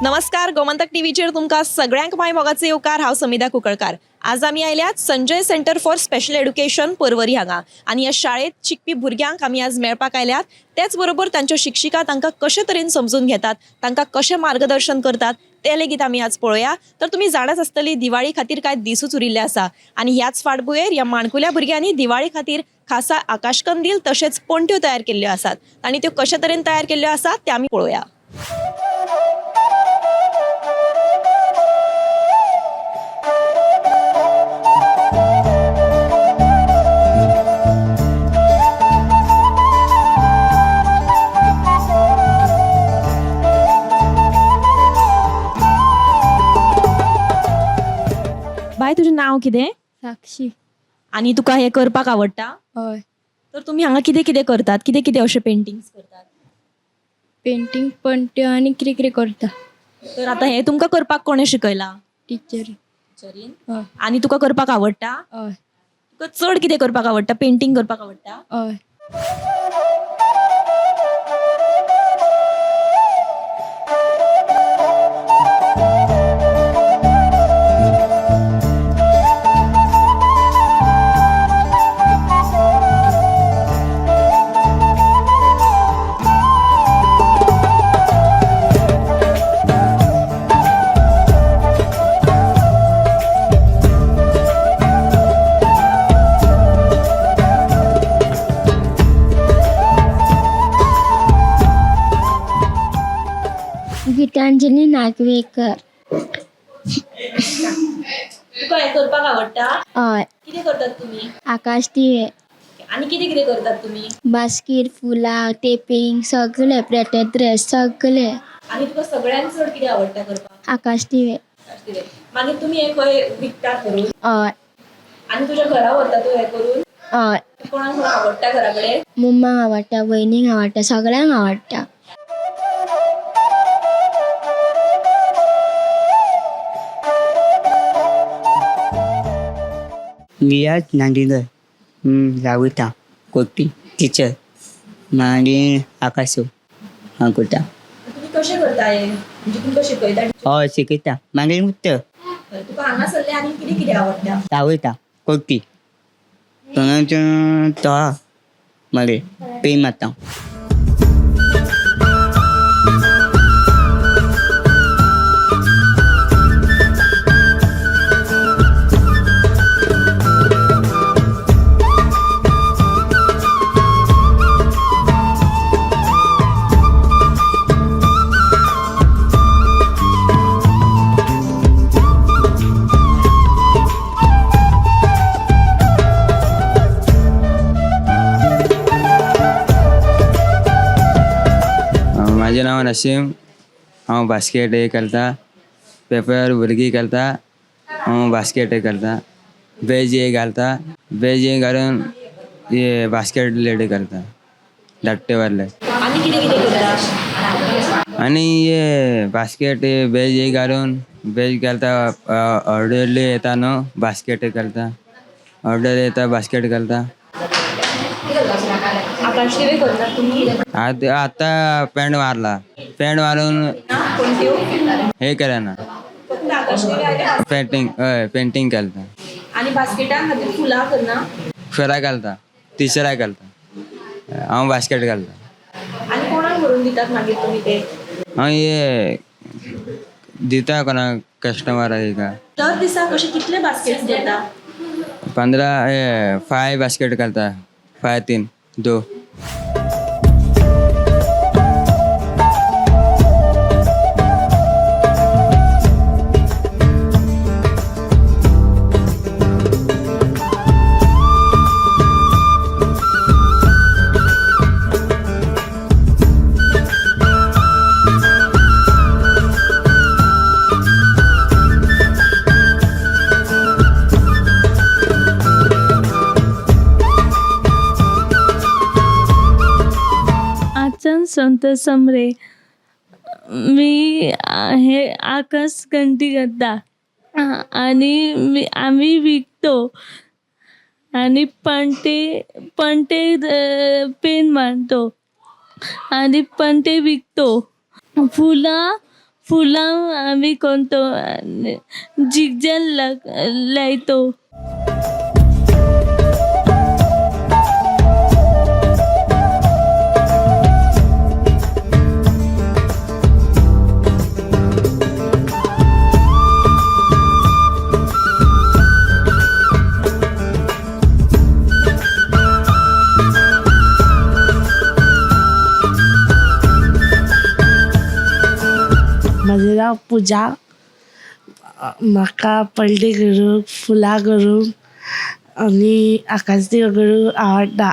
नमस्कार, गोमंतक टीव्हीचेर तुमकां सगळ्यांक माय मोगाचो येवकार. हांव समिधा कुंकळकार. आज आमी आयल्यात Sanjay centre for special education, Porvorim हांगा आनी ह्या शाळेंत शिकपी भुरग्यांक आमी आज मेळपाक आयल्यात. तेच बरोबर तांच्यो शिक्षिका तांकां कशे तरेन समजून घेतात, तांकां कशें मार्गदर्शन करतात तें लेगीत आमी आज पळोवया. तर तुमी जाणाच आसतली, दिवाळी खातीर कांय दिसूच उरिल्ले आसा आनी ह्याच फाटभुंयेर ह्या माणकुल्या भुरग्यांनी दिवाळी खातीर खासा आकाशकंदील तशेंच पणट्यो तयार केल्ल्यो आसात आनी त्यो कशे तरेन तयार केल्ल्यो आसात ते आमी पळोवया. बाय, तुजें नांव कितें? साक्षी. आनी तुका हें करपाक आवडटा? हय. तर तुमी हांगा कितें कितें करतात? कितें कितें अशें पेंटिंग्स करतात? पेंटींग, पणट्यो आनी कितें कितें करता. तर आतां हें तुमकां करपाक कोणें शिकयलां? टिचरी. टिचरीन. हय. आनी तुका करपाक आवडटा? हय. तुका चड कितें करपाक आवडटा? पेंटींग करपाक आवडटा? हय. गीतांजली नागवेकर. तुका हें करपाक आवडटा? हय. कितें करतात तुमी? आकाश दिवे. आनी कितें कितें करतात तुमी? बास्कीट, फुलां, टेपींग सगळे, प्लेटेड ड्रेस सगळे. आनी तुका सगळ्यांत चड कितें आवडटा करपाक? आकाश दिवे. मागीर तुमी हें खंय विकतात करून? हय. आनी तुज्या घरा व्हरता तूं हें करून? हय. कोणाक कोणाक आवडटा घरा कडेन? मम्माक आवडटा, वयनीक आवडटा, सगळ्यांक आवडटा. रियाज नांदिगर रावता कोटी टिचर, मागीर आकाशो हांव करता. तुमी कशें करता हें? म्हणजे तुमकां शिकयता टिचर? हय, शिकयता मागीर उत्तर. तुका हांगासरलें आनी कितें कितें आवडटा? रावयता कोटी थंयच तळा मागीर पेन मारता. म्हाजें नांव नसीम. हांव बास्केट हे करता, पेपर भुरगीं करता. हांव बास्केट हे करता, बेज हे घालता, बेज हे घालून हे बास्केट रेडी करता धाकटे वारले. आनी कितें कितें करता? आनी हे बास्केट हे बेज हे घालून बेज घालता. ऑर्डरली येता न्हू, बास्केट हे करता, ऑर्डर येता, बास्केट घालता. आकाश दिवे करतात तुमी? आतां आतां पेंट मारला, पेंट मारून पणट्यो? हे केलें ना. फक्त आकाश दिवे आनी पेंटींग, हय, पेंटींग करता. आनी बास्केटां खातीर फुलां करना? फेरा घालता, टिचरा घालता, हांव बास्केट घालता. आनी कोणाक व्हरून दितात मागीर तुमी ते? हांव हे दिता कोणाक, कस्टमराक हिका. दर दिसा कशे कितले बास्केट्स करता? 15 हे 5 बास्केट घालता, 5, 3, 2. आचन संत समरे. मी हे आकाश कंठी करता आणि मी आम्ही विकतो आणि पणते पणते पेन मारतो आणि पणते विकतो. फुलां फुलां आमी कोंतो आनी जिगजॅग लायतो. म्हजें नांव पुजा. म्हाका पलटी करूंक, फुलां करूंक आनी आकाशदिवो करूंक आवडटा.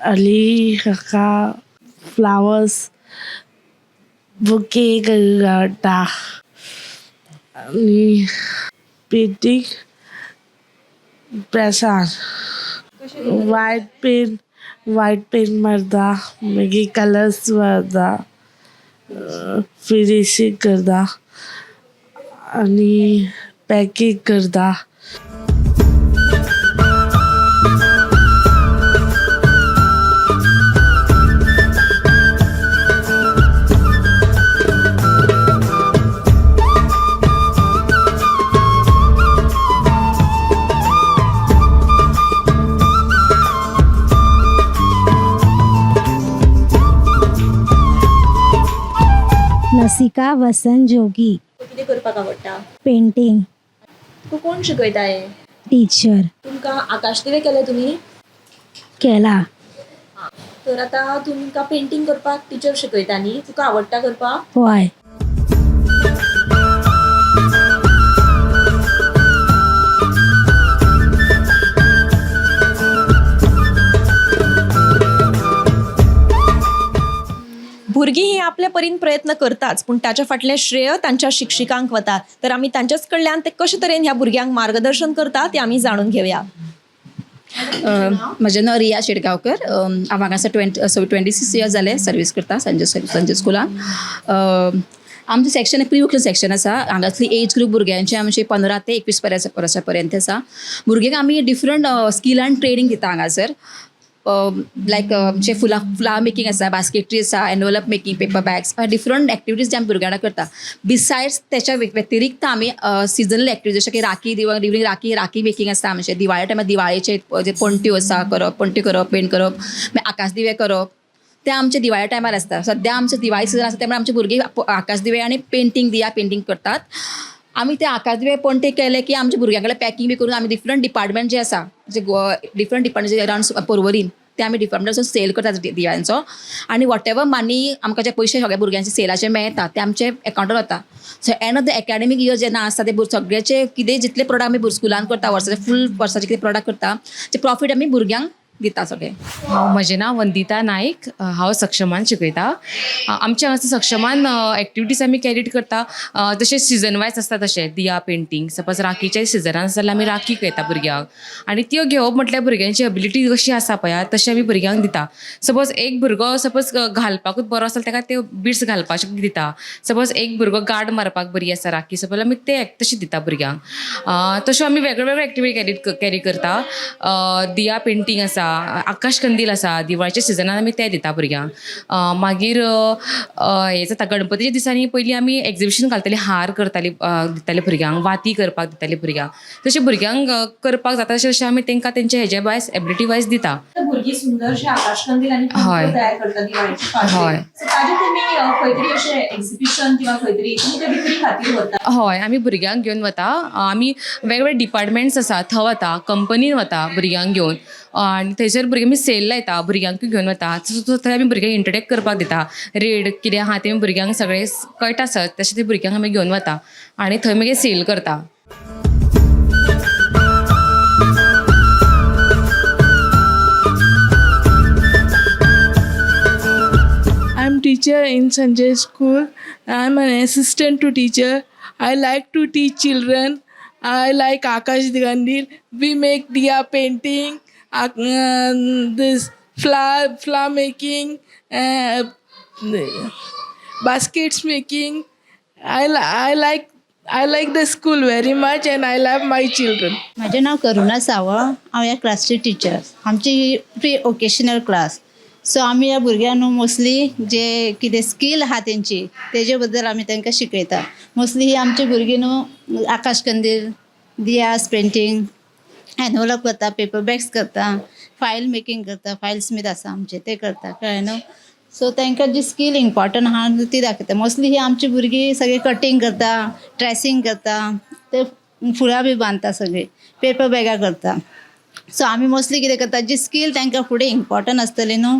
आनी म्हाका फ्लावर्स बुके करूंक आवडटा. आनी पेंटींग प्रेसार वायट पेंट, वायट पेंट मारता, मागीर कलर्स मारता, फिनिशींग करता आनी पॅकींग करता. लसिका वसंत जोगी. कितें करपाक आवडटा? पेंटींग. तुका कोण शिकयता हें? टिचर. तुमकां आकाश दिवे केले तुमी? केला. तर आतां तुमकां पेंटींग करपाक टिचर शिकयता न्ही, तुका आवडटा करपाक? हय. भुरगीं ही आपल्या परीन प्रयत्न करताच, पूण ताच्या फाटलें श्रेय तांच्या शिक्षिकांक वता. तर आमी तांच्याच कडल्यान ते कशे तरेन ह्या भुरग्यांक मार्गदर्शन करता तें आमी जाणून घेवया. म्हजें नांव रिया शेटगांवकर. हांव हांगासर 26 इयर्स जाले सर्वीस करता संजय संजय स्कुलान. आमचें सेक्शन प्री वोकेशनल सेक्शन आसा. हांगासली एज ग्रूप भुरग्यांचे आमचे 15 ते 21 पर्यंत वर्सां पर्यंत आसा. भुरग्यांक आमी डिफरंट स्कील आनी ट्रेनींग दिता हांगासर, लायक आमचे फुलां फ्लावर मेकींग आसा, बास्केटरी आसा, envelope making, paper bags, different activities जे आमी भुरग्यांक करता. बिसायड्स त्याच्या व्यतिरिक्त आमी सिजनल एक्टिविटीज जशें की राखी ड्युरींग राखी, राखी मेकींग आसता आमचें. दिवाळे टायमार दिवाळेचे जे पणट्यो आसा करप, पणट्यो करप, पेंट करप, मागीर आकाश दिवे करप, ते आमचे दिवाळे टायमार आसता. सद्या आमचे दिवाळी सिजन आसा, त्यामुळे आमचे भुरगीं आकाश दिवे आनी पेंटींग, दिया पेंटींग करतात. आमी ते आकाश दिवे पणटे केले की आमच्या भुरग्यां कडेन पॅकींग बी करून आमी डिफरंट डिपार्टमेंट जे आसा, जे डिफरंट डिपार्टमेंट जे अरावंड पर्वरीन, ते आमी डिपार्टमेंटाचो सेल करतात दिव्यांचो. आनी what ever money आमकां जे पयशे सगळे भुरग्यांचे सेलाचे मेळटा ते आमचे एकावंटार वता. So end of the academic year जेन्ना आसता ते सगळ्याचे कितें जितले प्रोडक्ट आमी स्कुलान करता, वर्साचे फूल वर्साचे कितें प्रोडक्ट करता ते प्रॉफीट आमी भुरग्यांक दिता सगळे. म्हजें नांव वंदिता नायक. हांव सक्षमान शिकयता. आमच्या हांगासर सक्षमान एक्टिविटीज आमी कॅरीड करता, जशें सिजन वायज आसता तशें दिया पेंटींग. सपोज राखीच्या सिजनान आसा जाल्यार आमी राखी करता भुरग्यांक, आनी त्यो घेवप म्हटल्यार भुरग्यांची एबिलिटी कशी आसा पळय तशें आमी भुरग्यांक दिता. सपोज एक भुरगो सपोज घालपाकूच बरो आसा ताका त्यो बिट्स घालपाक दिता. सपोज एक भुरगो गार्ड मारपाक बरी आसा राखी सपोज आमी ते तशी दिता भुरग्यांक. तश्यो आमी वेगळे वेगळे एक्टिविटी कॅरी करता. दिया पेंटींग आसा, आकाश कंदील आसा, दिवाळीच्या सिजनान आमी ते दिता भुरग्यांक. मागीर हें जाता गणपतीच्या दिसांनी पयलीं आमी एग्जिबिशन घालताली, हार करताली, दिताले भुरग्यांक, वाती करपाक दिताली भुरग्यांक. तशें भुरग्यांक करपाक जाता तशें तशें आमी तांकां तेंच्या हेजे वायज एबिलिटी वायज दिता. भुरगीं सुंदरशे आकाश कंदील आनी हय. तयार करता दिवाळीचे. हय. ताजें तुमी खंय तरी अशें एक्झिबिशन किंवा खंय तरी तुमी ते विक्री खातीर व्हरता? हय, आमी भुरग्यांक घेवन वता. आमी वेगवेगळे डिपार्टमेंट्स आसा थंय वता, कंपनीन वता भुरग्यांक घेवन, आनी थंयसर भुरगे आमी सेल लायता, भुरग्यांकूय घेवन वता. सो थंय आमी भुरग्यांक इंटरेक्ट करपाक दिता. रेड कितें आहा तें भुरग्यांक सगळें कळटा सर, तशें ते भुरग्यांक आमी घेवन वता आनी थंय मागीर सेल करता. I'm teacher in Sanjay School. I'm an assistant to teacher. I like to teach children. I like Akash Gandil. We make diya painting, this flower making, baskets making. I like the school very much and I love my children. म्हजें नांव करुणा सावळ. हांव ह्या क्लासची teacher. आमची ही pre vocational class. So आमी ह्या भुरग्यांक न्हू मोस्टली जे कितें स्कील आहा तेंची तेजे बद्दल आमी तांकां शिकयता. मोस्टली ही आमची भुरगीं न्हू आकाश कंदील, दियास पेंटींग, एनवलप करता, पेपर बॅग्स करता, फायल मेकींग करता, फायल स्मीथ आसा आमचे ते करता, कळ्ळें न्हू. सो तांकां जी स्कील इम्पॉर्टंट आहा ती दाखयता. मोस्टली ही आमची भुरगीं सगळीं कटींग करता, ट्रेसींग करता, ते फुलां बी बांदता, सगळीं पेपर बॅगां करता. सो आमी मोस्टली कितें करता, जी स्कील तांकां फुडें इम्पॉर्टंट आसतली न्हू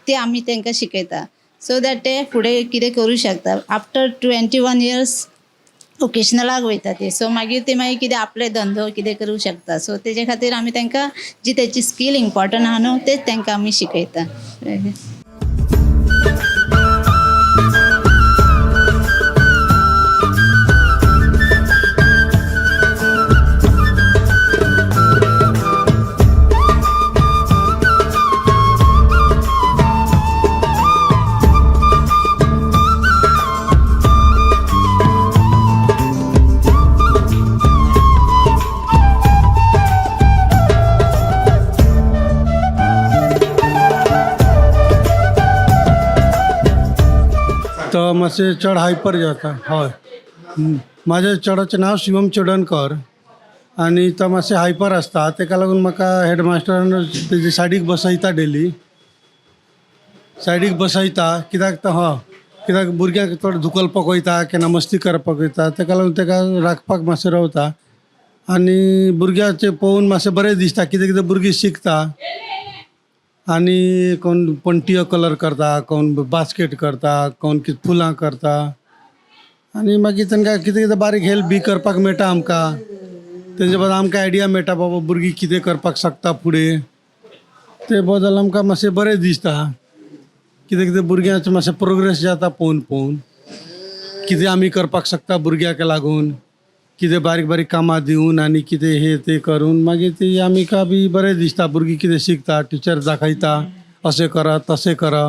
ती आमी तांकां शिकयता, सो that ते फुडें कितें करूं शकता. आफ्टर 21 इयर्स वोकेशनलाक वयता ते, सो मागीर ते मागीर कितें आपले धंदो कितें करूं शकता. सो तेजे खातीर आमी तांकां जी तेची स्कील इम्पॉर्टंट आहा न्हू तेच तांकां आमी शिकयता. तो मातशें चड हायपर जाता. हय, म्हाज्या चेडोचें नांव शिवम चोडणकर आनी तो मातशें हायपर आसता. तेका लागून म्हाका हेडमास्टरान तेजे सायडीक बसयता, डेली सायडीक बसयता. कित्याक तो हय, कित्याक भुरग्यांक चड धुकलपाक वयता, केन्ना मस्ती करपाक वयता. तेका लागून तेका राखपाक मातशें रावता आनी भुरग्यांचें पळोवन मातशें बरें दिसता. कितें कितें भुरगीं शिकता आनी कोण पणट्यो कलर करता, कोण बास्केट करता, कोण कितें फुलां करता आनी मागीर तांकां कितें कितें बारीक हेल्प बी करपाक मेळटा आमकां. तेजे बद्दल आमकां आयडिया मेळटा, बाबा भुरगीं कितें करपाक शकता फुडें. ते बद्दल आमकां मातशें बरें दिसता. कितें कितें भुरग्यांचें मातशें प्रोग्रेस जाता पळोवन पळोवन, कितें आमी करपाक शकता भुरग्यांक लागून, कितें बारीक बारीक कामां दिवन आनी कितें हें तें करून मागीर ती आमकां बी बरें दिसता. भुरगीं कितें शिकता, टिचर दाखयता, अशें करा तशें करा.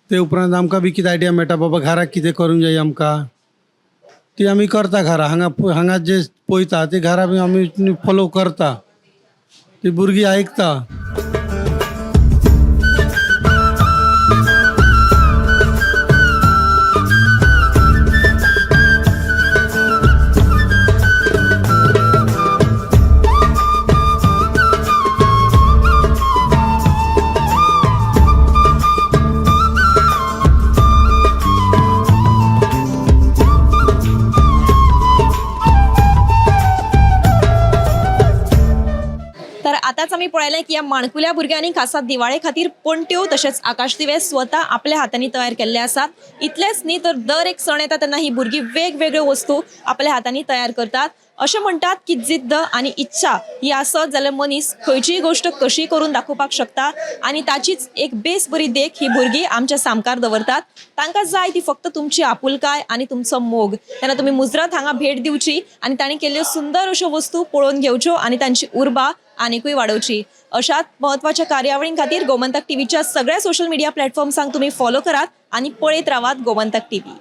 ते उपरांत आमकां बी कितें आयडिया मेळटा, बाबा घराक कितें करूंक जाय आमकां, ती आमी करता घरा. हांगा हांगा जे पळयता ती घरा बी आमी फोलो करता, ती भुरगीं आयकता. तर आतांच आमी पळयलें की ह्या माणकुल्या भुरग्यांनी खासा दिवाळे खातीर पणट्यो तशेंच आकाशदिवे स्वता आपल्या हातांनी तयार केल्ले आसात. इतलेंच न्ही तर दर एक सण येता तेन्ना ही भुरगीं वेगवेगळ्यो वस्तू आपल्या हातांनी तयार करतात. अशें म्हणटात की जिद्द आनी इच्छा ही आसत जाल्यार मनीस खंयचीय गोश्ट कशीय करून दाखोवपाक शकता आनी ताचीच एक बेस बरी देख ही भुरगीं आमच्या सामकार दवरतात. तांकां जाय ती फक्त तुमची आपुलकाय आनी तुमचो मोग. तेन्ना तुमी मुजरत हांगा भेट दिवची आनी तांणी केल्ल्यो सुंदर अश्यो वस्तू पळोवन घेवच्यो आनी तांची उर्बा आनिकूय वाडोवची. अशाच म्हत्वाच्या कार्यावळीं खातीर गोमंतक टीव्हीच्या सगळ्या सोशल मिडिया प्लॅटफॉर्म्सांक तुमी फॉलो करात आनी पळयत रावात गोमंतक टीव्ही.